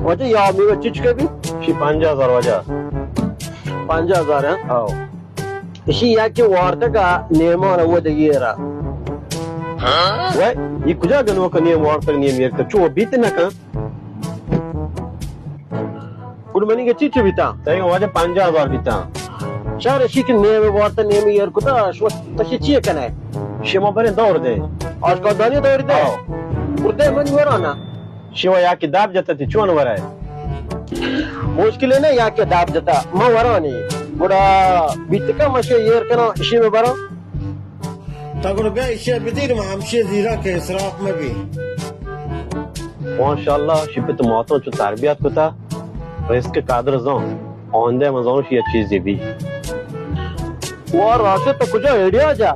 واجہ یا میوہ چچکے بی؟ شی پنجاہ ہزار واجہ۔ پنجاہ ہزار، ہاں؟ او۔ اشی یا کہ وارتگا نیمان و دگیرا۔ وے، یہ کجا گنوک نیم وارتگ نیم ایر کتگ؟ چو بیت نہ کن۔ گڑ منی گچی چو بیتا؟ تئی واجہ پنجاہ ہزار بیتا۔ شار اشی کہ نیم وارتگ نیم ایر کتگ، شو تشی چی کنے؟ شما برے دور دے۔ آج کل دانی دور دے؟ او۔ گڑ دے من ورانا۔ شیوا یا کہ داب جتا تی چون ورائے؟ مشکل نہ یا کہ داب جتا، ما ورانی۔ گڑا بیتکا مشے ایر کنا، اشی میں برا۔ تا گڑا بیا اشی بدیر، ما ہمشی زیرا کہ اسراف میں بی۔ ماشاءاللہ، شی پت ماتوں چو تربیت کتا، رزق قدر زان، آندہ مزان شی چیزی بی۔ وہ راشد تو کجا ایڈیا جا؟